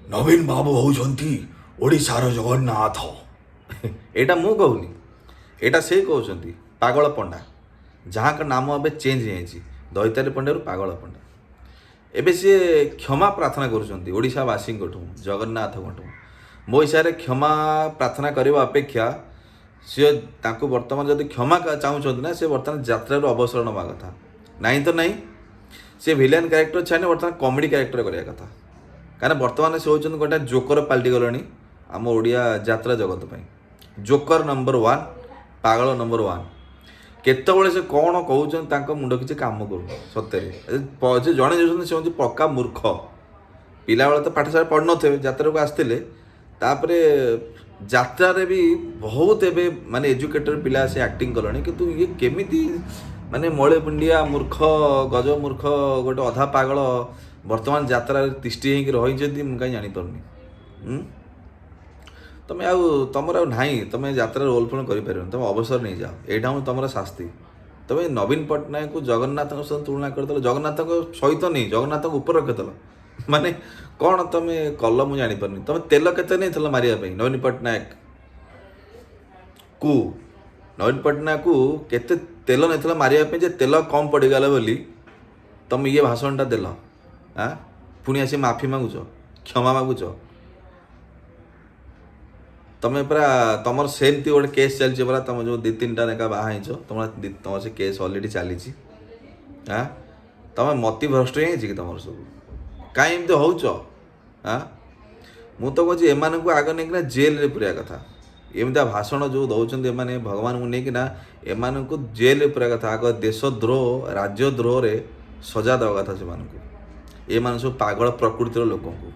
ନବୀନ ବାବୁ ହେଉଛନ୍ତି ଓଡ଼ିଶାର ଜଗନ୍ନାଥ। ଏଇଟା ମୁଁ କହୁନି, ଏଇଟା ସେ କହୁଛନ୍ତି, ପାଗଳ ପଣ୍ଡା, ଯାହାଙ୍କ ନାମ ଏବେ ଚେଞ୍ଜ ହେଇଯାଇଛି ଦୈତାରୀ ପଣ୍ଡାରୁ ପାଗଳ ପଣ୍ଡା। ଏବେ ସିଏ କ୍ଷମା ପ୍ରାର୍ଥନା କରୁଛନ୍ତି ଓଡ଼ିଶାବାସୀଙ୍କଠୁ, ଜଗନ୍ନାଥଙ୍କଠୁ। ମୋ ହିସାବରେ କ୍ଷମା ପ୍ରାର୍ଥନା କରିବା ଅପେକ୍ଷା ସିଏ ତାଙ୍କୁ ବର୍ତ୍ତମାନ ଯଦି କ୍ଷମା ଚାହୁଁଛନ୍ତି ନା, ସେ ବର୍ତ୍ତମାନ ଯାତ୍ରାରୁ ଅବସର ନେବା କଥା। ନାହିଁ ତ ନାହିଁ, ସେ ଭିଲିଆନ୍ କ୍ୟାରେକ୍ଟର ଛାଡ଼ି ବର୍ତ୍ତମାନ କମେଡ଼ି କ୍ୟାରେକ୍ଟର କରିବା କଥା। କାହିଁକିନା ବର୍ତ୍ତମାନ ସେ ହେଉଛନ୍ତି ଗୋଟେ ଜୋକର ପାଲଟି ଗଲେଣି ଆମ ଓଡ଼ିଆ ଯାତ୍ରା ଜଗତ ପାଇଁ। ଜୋକର ନମ୍ବର 1, ପାଗଳ ନମ୍ବର 1। କେତେବେଳେ ସେ କ'ଣ କହୁଛନ୍ତି, ତାଙ୍କ ମୁଣ୍ଡ କିଛି କାମ କରୁନି ସତରେ। ସେ ଜଣେ ଯାଉଛନ୍ତି, ସେ ହେଉଛି ପକ୍କା ମୂର୍ଖ। ପିଲାବେଳେ ତ ପାଠଶାଠ ପଢ଼ିନଥିବେ, ଯାତ୍ରାକୁ ଆସିଥିଲେ। ତାପରେ ଯାତ୍ରାରେ ବି ବହୁତ ଏବେ ମାନେ ଏଜୁକେଟେଡ଼ ପିଲା ଆସି ଆକ୍ଟିଂ କଲେଣି। କିନ୍ତୁ ଇଏ କେମିତି ମାନେ ମଳେ ମୁଣ୍ଡିଆ ମୂର୍ଖ, ଗଜ ମୂର୍ଖ, ଗୋଟେ ଅଧା ପାଗଳ ବର୍ତ୍ତମାନ ଯାତ୍ରାରେ ତିଷ୍ଠି ହେଇକି ରହିଛନ୍ତି, ମୁଁ କାହିଁ ଜାଣିପାରୁନି। ତମେ ଆଉ ତମର ଆଉ ନାହିଁ, ତମେ ଯାତ୍ରାରେ ରୋଲ୍ ଫୋଲ୍ କରିପାରିବନି, ତମେ ଅବସର ନେଇଯାଅ। ଏଇଟା ହେଉଛି ତମର ଶାସ୍ତି। ତମେ ନବୀନ ପଟ୍ଟନାୟକକୁ ଜଗନ୍ନାଥଙ୍କ ସହିତ ତୁଳନା କରିଦେଲ, ଜଗନ୍ନାଥଙ୍କ ସହିତ ନେଇ ଜଗନ୍ନାଥଙ୍କ ଉପରେ ରଖିଦେଲ। ମାନେ କ'ଣ ତମେ କଲ ମୁଁ ଜାଣିପାରୁନି। ତମେ ତେଲ କେତେ ନେଇଥିଲ ମାରିବା ପାଇଁ ନବୀନ ପଟ୍ଟନାୟକ କୁ? ନବୀନ ପଟ୍ଟନାୟକକୁ କେତେ ତେଲ ନେଇଥିଲ ମାରିବା ପାଇଁ ଯେ ତେଲ କମ୍ ପଡ଼ିଗଲା ବୋଲି ତମେ ଇଏ ଭାଷଣଟା ଦେଲ? ଆଁ, ପୁଣି ଆସି ମାଫି ମାଗୁଛ, କ୍ଷମା ମାଗୁଛ। ତମେ ପୁରା ତମର ସେମିତି ଗୋଟେ କେସ୍ ଚାଲିଛି ପରା। ତମେ ଯେଉଁ ଦୁଇ ତିନିଟା ଲେଖା ବାହା ହେଇଛ, ତମର ସେ କେସ୍ ଅଲରେଡ଼ି ଚାଲିଛି। ଆଁ, ତମେ ମତି ଭ୍ରଷ୍ଟ ହେଇଯାଇଛି କି ତମର ସବୁ? କାହିଁ ଏମିତି ହଉଛ? ଆଁ, ମୁଁ ତ କହୁଛି ଏମାନଙ୍କୁ ଆଗ ନେଇକିନା ଜେଲରେ ପୁରେଇବା କଥା। ଏମିତିଆ ଭାଷଣ ଯେଉଁ ଦେଉଛନ୍ତି ଏମାନେ ଭଗବାନଙ୍କୁ ନେଇକିନା, ଏମାନଙ୍କୁ ଜେଲରେ ପୁରେଇବା କଥା ଆଗ। ଦେଶଦ୍ରୋହ, ରାଜ୍ୟଦ୍ରୋହରେ ସଜା ଦେବା କଥା ସେମାନଙ୍କୁ, ଏମାନେ ସବୁ ପାଗଳ ପ୍ରକୃତିର ଲୋକଙ୍କୁ।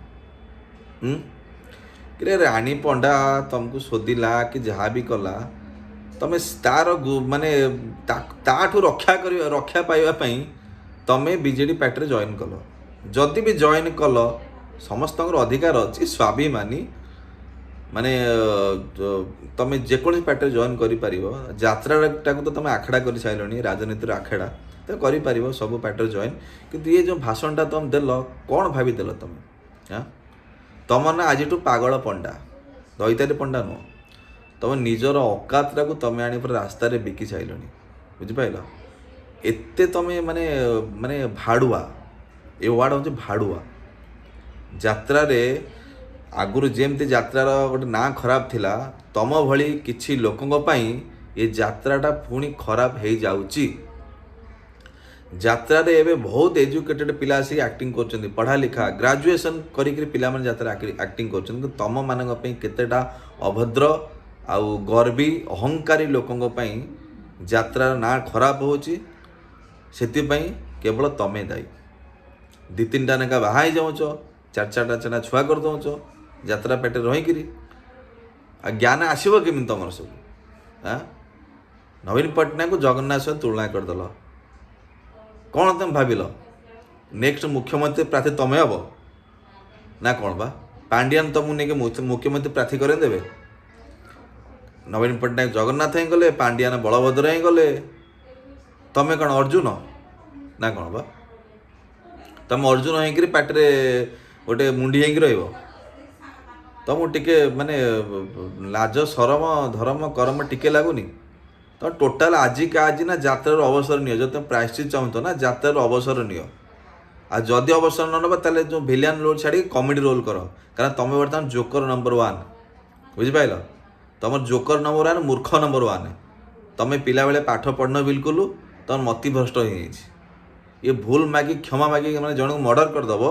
କିରେ ରାଣୀ ପଣ୍ଡା ତମକୁ ଶୋଧିଲା କି ଯାହା ବି କଲା, ତମେ ତାର ମାନେ ତାଠୁ ରକ୍ଷା କରିବା, ରକ୍ଷା ପାଇବା ପାଇଁ ତମେ ବିଜେଡ଼ି ପାର୍ଟିରେ ଜଏନ୍ କଲ। ଯଦି ବି ଜଏନ୍ କଲ, ସମସ୍ତଙ୍କର ଅଧିକାର ଅଛି, ସ୍ୱାଭିମାନୀ ମାନେ ତମେ ଯେକୌଣସି ପାର୍ଟିରେ ଜଏନ୍ କରିପାରିବ। ଯାତ୍ରାଟାକୁ ତ ତମେ ଆଖଡ଼ା କରିସାରିଲଣି, ରାଜନୀତିର ଆଖଡ଼ା ତ କରିପାରିବ ସବୁ ପାର୍ଟିରେ ଜଏନ୍। କିନ୍ତୁ ଇଏ ଯେଉଁ ଭାଷଣଟା ତମେ ଦେଲ, କ'ଣ ଭାବିଦେଲ ତମେ? ଆଁ, ତମ ନା ଆଜିଠୁ ପାଗଳ ପଣ୍ଡା, ଦୈତାରୀ ପଣ୍ଡା ନୁହଁ। ତମ ନିଜର ଅକାତଟାକୁ ତମେ ଆଣି ପୁରା ରାସ୍ତାରେ ବିକି ସାରିଲଣି, ବୁଝିପାରିଲ? ଏତେ ତମେ ମାନେ ମାନେ ଭାଡ଼ୁଆ, ଏ ୱାର୍ଡ଼ ହେଉଛି ଭାଡ଼ୁଆ। ଯାତ୍ରାରେ ଆଗରୁ ଯେମିତି ଯାତ୍ରାର ଗୋଟେ ନାଁ ଖରାପ ଥିଲା, ତମ ଭଳି କିଛି ଲୋକଙ୍କ ପାଇଁ ଏ ଯାତ୍ରାଟା ପୁଣି ଖରାପ ହେଇଯାଉଛି। ଯାତ୍ରାରେ ଏବେ ବହୁତ ଏଜୁକେଟେଡ଼ ପିଲା ଆସିକି ଆକ୍ଟିଂ କରୁଛନ୍ତି, ପଢ଼ା ଲେଖା ଗ୍ରାଜୁଏସନ୍ କରିକିରି ପିଲାମାନେ ଯାତ୍ରା ଆକ୍ଟିଂ କରୁଛନ୍ତି। କିନ୍ତୁ ତମମାନଙ୍କ ପାଇଁ, କେତେଟା ଅଭଦ୍ର ଆଉ ଗର୍ବୀ ଅହଙ୍କାରୀ ଲୋକଙ୍କ ପାଇଁ ଯାତ୍ରାର ନାଁ ଖରାପ ହେଉଛି। ସେଥିପାଇଁ କେବଳ ତମେ ଦାୟୀ। ଦୁଇ ତିନିଟା ଲେଖା ବାହା ହେଇଯାଉଛ, ଚାରି ଚାରିଟା ଚାରିଟା ଛୁଆ କରିଦେଉଛ ଯାତ୍ରା ପେଟରେ ରହିକିରି। ଆଉ ଜ୍ଞାନ ଆସିବ କେମିତି ତମର ସବୁ? ଆଁ, ନବୀନ ପଟ୍ଟନାୟକକୁ ଜଗନ୍ନାଥ ସହ ତୁଳନା କରିଦେଲ, କ'ଣ ତମେ ଭାବିଲ? ନେକ୍ସଟ ମୁଖ୍ୟମନ୍ତ୍ରୀ ପ୍ରାର୍ଥୀ ତମେ ହବ ନା କ'ଣ ବା? ପାଣ୍ଡିଆନ ତମକୁ ନେଇକି ମୁଖ୍ୟମନ୍ତ୍ରୀ ପ୍ରାର୍ଥୀ କରେଇଦେବେ? ନବୀନ ପଟ୍ଟନାୟକ ଜଗନ୍ନାଥ ହେଇଗଲେ, ପାଣ୍ଡିଆନ ବଳଭଦ୍ର ହେଇଗଲେ, ତମେ କ'ଣ ଅର୍ଜୁନ ନା କ'ଣ ବା? ତମେ ଅର୍ଜୁନ ହେଇକିରି ପାଟିରେ ଗୋଟେ ମୁଣ୍ଡି ହେଇକି ରହିବ? ତମକୁ ଟିକେ ମାନେ ଲାଜ ସରମ ଧରମ କରମ ଟିକେ ଲାଗୁନି? ତ ଟୋଟାଲ ଆଜିକା ଆଜି ନା ଯାତ୍ରାରୁ ଅବସର ନିଅ। ଯଦି ତମେ ପ୍ରାୟଶ୍ଚିତ ଚାହୁଁଛ ନା, ଯାତ୍ରାରୁ ଅବସର ନିଅ। ଆଉ ଯଦି ଅବସର ନ ନେବ, ତାହେଲେ ଯେଉଁ ଭିଲିଆନ ରୋଲ୍ ଛାଡ଼ିକି କମେଡ଼ି ରୋଲ୍ କର। କାରଣ ତମେ ବର୍ତ୍ତମାନ ଜୋକର ନମ୍ବର 1, ବୁଝିପାରିଲ? ତମର ଜୋକର ନମ୍ବର 1, ମୂର୍ଖ ନମ୍ବର 1। ତମେ ପିଲାବେଳେ ପାଠ ପଢ଼ିନ ବିଲକୁଲ, ତମର ମତି ଭ୍ରଷ୍ଟ ହେଇଯାଇଛି। ଇଏ ଭୁଲ ମାଗି, କ୍ଷମା ମାଗି, ମାନେ ଜଣକୁ ମର୍ଡ଼ର କରିଦେବ,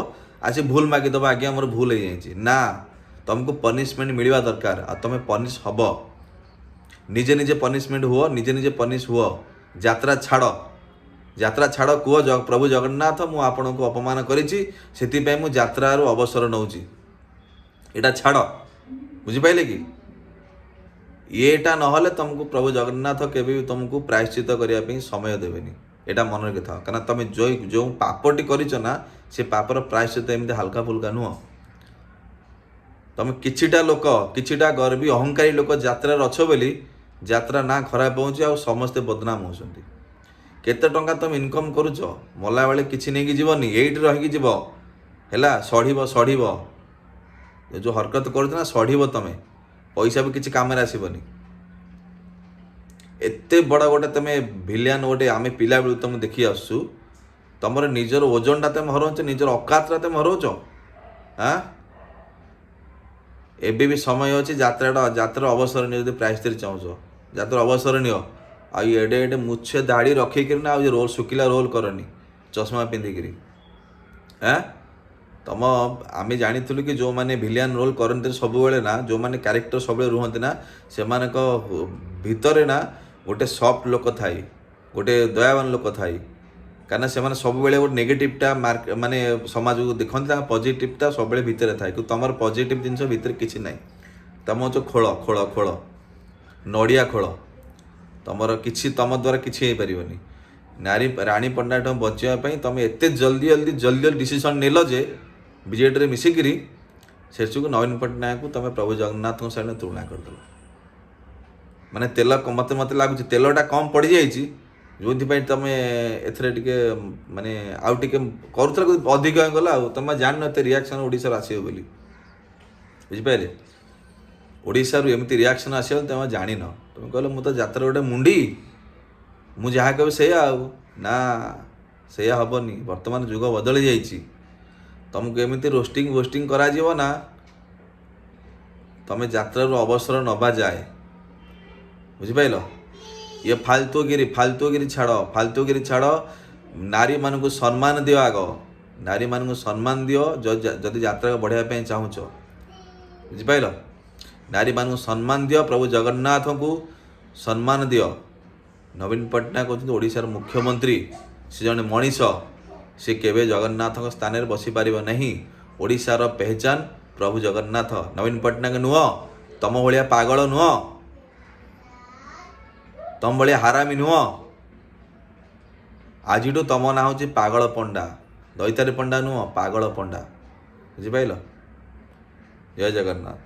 ଆସି ଭୁଲ ମାଗିଦେବ, ଆଜ୍ଞା ମୋର ଭୁଲ ହେଇଯାଇଛି। ନା, ତମକୁ ପନିଶମେଣ୍ଟ ମିଳିବା ଦରକାର ଆଉ ତମେ ପନିଶ ହବ। ନିଜେ ନିଜେ ପନିଶମେଣ୍ଟ ହୁଅ, ନିଜେ ନିଜେ ପନିଶ ହୁଅ। ଯାତ୍ରା ଛାଡ଼, ଯାତ୍ରା ଛାଡ଼। କୁହ, ପ୍ରଭୁ ଜଗନ୍ନାଥ, ମୁଁ ଆପଣଙ୍କୁ ଅପମାନ କରିଛି, ସେଥିପାଇଁ ମୁଁ ଯାତ୍ରାରୁ ଅବସର ନେଉଛି। ଏଇଟା ଛାଡ଼, ବୁଝିପାରିଲେ କି? ଏଇଟା ନହେଲେ ତମକୁ ପ୍ରଭୁ ଜଗନ୍ନାଥ କେବେ ବି ତମକୁ ପ୍ରାୟଶ୍ଚିତ କରିବା ପାଇଁ ସମୟ ଦେବେନି। ଏଇଟା ମନେ ରଖିଥାଅ। କାରଣ ତମେ ଯେଉଁ ଯେଉଁ ପାପଟି କରିଛ ନା, ସେ ପାପର ପ୍ରାୟଶ୍ଚିତ ଏମିତି ହାଲକା ଫୁଲକା ନୁହଁ। ତମେ କିଛିଟା ଲୋକ, କିଛିଟା ଗର୍ବୀ ଅହଙ୍କାରୀ ଲୋକ ଯାତ୍ରାରେ ଅଛ ବୋଲି ଯାତ୍ରା ନାଁ ଖରାପ ହେଉଛି ଆଉ ସମସ୍ତେ ବଦନାମ ହେଉଛନ୍ତି। କେତେ ଟଙ୍କା ତମେ ଇନକମ୍ କରୁଛ? ମଲାବେଳେ କିଛି ନେଇକି ଯିବନି, ଏଇଠି ରହିକି ଯିବ। ହେଲା, ସଢ଼ିବ, ସଢ଼ିବ। ଯେଉଁ ହରକତ କରୁଛ ନା, ସଢ଼ିବ ତମେ, ପଇସା ବି କିଛି କାମରେ ଆସିବନି। ଏତେ ବଡ଼ ଗୋଟେ ତମେ ଭିଲିଆନ ଗୋଟେ, ଆମେ ପିଲାବେଳୁ ତମକୁ ଦେଖି ଆସୁଛୁ। ତମର ନିଜର ଓଜନଟା ତମେ ହରଉଛ, ନିଜର ଅକାତଟା ତମେ ହରଉଛ। ଆଁ ଏବେ ବି ସମୟ ଅଛି, ଯାତ୍ରାଟା ଯାତ୍ରାର ଅବସର ନିଅ। ଯଦି ପ୍ରାୟଶ୍ଚିତ ଚାହୁଁଛ, ଯାତ୍ରା ଅବସର ନିଅ। ଆଉ ଏଡ଼େ ଏଡ଼େ ମୁଛେ ଦାଢ଼ି ରଖିକିରି ନା, ଆଉ ଏ ରୋଲ୍, ଶୁଖିଲା ରୋଲ୍ କରନି ଚଷମା ପିନ୍ଧିକିରି। ଆଁ ତମ ଆମେ ଜାଣିଥିଲୁ କି ଯେଉଁମାନେ ଭିଲିଆନ ରୋଲ୍ କରନ୍ତି ସବୁବେଳେ ନା, ଯେଉଁମାନେ କ୍ୟାରେକ୍ଟର ସବୁବେଳେ ରୁହନ୍ତି ନା, ସେମାନଙ୍କ ଭିତରେ ନା ଗୋଟେ ସଫ୍ଟ ଲୋକ ଥାଏ, ଗୋଟେ ଦୟାବାନ ଲୋକ ଥାଏ। କାହିଁକିନା ସେମାନେ ସବୁବେଳେ ଗୋଟେ ନେଗେଟିଭଟା ମାର୍କ ମାନେ ସମାଜକୁ ଦେଖନ୍ତି, ତାଙ୍କ ପଜିଟିଭଟା ସବୁବେଳେ ଭିତରେ ଥାଏ। କିନ୍ତୁ ତମର ପଜିଟିଭ ଜିନିଷ ଭିତରେ କିଛି ନାହିଁ। ତମ ହେଉଛି ଖୋଳ, ଖୋଳ, ଖୋଳ, ନଡ଼ିଆ ଖୋଳ। ତମର କିଛି, ତମ ଦ୍ୱାରା କିଛି ହେଇପାରିବନି। ନାରୀ ରାଣୀ ପଣ୍ଡାଠୁ ବଞ୍ଚିବା ପାଇଁ ତମେ ଏତେ ଜଲ୍ଦି ଜଲ୍ଦି ଜଲ୍ଦି ଜଲ୍ଦି ଡିସିସନ୍ ନେଲ ଯେ ବିଜେଡ଼ିରେ ମିଶିକିରି ଶେଷକୁ ନବୀନ ପଟ୍ଟନାୟକକୁ ତମେ ପ୍ରଭୁ ଜଗନ୍ନାଥଙ୍କ ସାଙ୍ଗରେ ତୁଳନା କରିଦେଲ। ମାନେ ତେଲ ମୋତେ ଲାଗୁଛି ତେଲଟା କମ୍ ପଡ଼ିଯାଇଛି, ଯେଉଁଥିପାଇଁ ତମେ ଏଥିରେ ଟିକେ ମାନେ ଆଉ ଟିକେ କରୁଥିଲ, କିନ୍ତୁ ଅଧିକ ହେଇଗଲା। ଆଉ ତମେ ଜାଣିନ ଏତେ ରିଆକ୍ସନ୍ ଓଡ଼ିଶାରୁ ଆସିବ ବୋଲି, ବୁଝିପାରିଲେ? ଓଡ଼ିଶାରୁ ଏମିତି ରିଆକ୍ସନ୍ ଆସିବ ବୋଲି ତମେ ଜାଣିନ। ତମେ କହିଲ ମୁଁ ତ ଯାତ୍ରା ଗୋଟେ ମୁଣ୍ଡି, ମୁଁ ଯାହା କହିବି ସେଇଆ। ଆଉ ନା, ସେଇଆ ହବନି। ବର୍ତ୍ତମାନ ଯୁଗ ବଦଳି ଯାଇଛି। ତମକୁ ଏମିତି ରୋଷ୍ଟିଂ ବୋଷ୍ଟିଂ କରାଯିବ ନା, ତମେ ଯାତ୍ରାରୁ ଅବସର ନେବା ଯାଏ, ବୁଝିପାରିଲ? ଇଏ ଫାଲତୁଗିରି, ଫାଲତୁଗିରି ଛାଡ଼, ଫାଲତୁଗିରି ଛାଡ଼। ନାରୀମାନଙ୍କୁ ସମ୍ମାନ ଦିଅ ଆଗ, ନାରୀମାନଙ୍କୁ ସମ୍ମାନ ଦିଅ ଯଦି ଯାତ୍ରା ବଢ଼ାଇବା ପାଇଁ ଚାହୁଁଛ, ବୁଝିପାରିଲ? ନାରୀମାନଙ୍କୁ ସମ୍ମାନ ଦିଅ, ପ୍ରଭୁ ଜଗନ୍ନାଥଙ୍କୁ ସମ୍ମାନ ଦିଅ। ନବୀନ ପଟ୍ଟନାୟକ ହେଉଛନ୍ତି ଓଡ଼ିଶାର ମୁଖ୍ୟମନ୍ତ୍ରୀ। ସେ ଜଣେ ମଣିଷ, ସେ କେବେ ଜଗନ୍ନାଥଙ୍କ ସ୍ଥାନରେ ବସିପାରିବ ନାହିଁ। ଓଡ଼ିଶାର ପେହଚାନ ପ୍ରଭୁ ଜଗନ୍ନାଥ, ନବୀନ ପଟ୍ଟନାୟକ ନୁହଁ। ତମ ଭଳିଆ ପାଗଳ ନୁହଁ, ତମ ଭଳିଆ ହାରାମି ନୁହଁ। ଆଜିଠୁ ତମ ନାଁ ହେଉଛି ପାଗଳ ପଣ୍ଡା, ଦୈତାରୀ ପଣ୍ଡା ନୁହଁ, ପାଗଳ ପଣ୍ଡା, ବୁଝିପାରିଲ? ଜୟ ଜଗନ୍ନାଥ।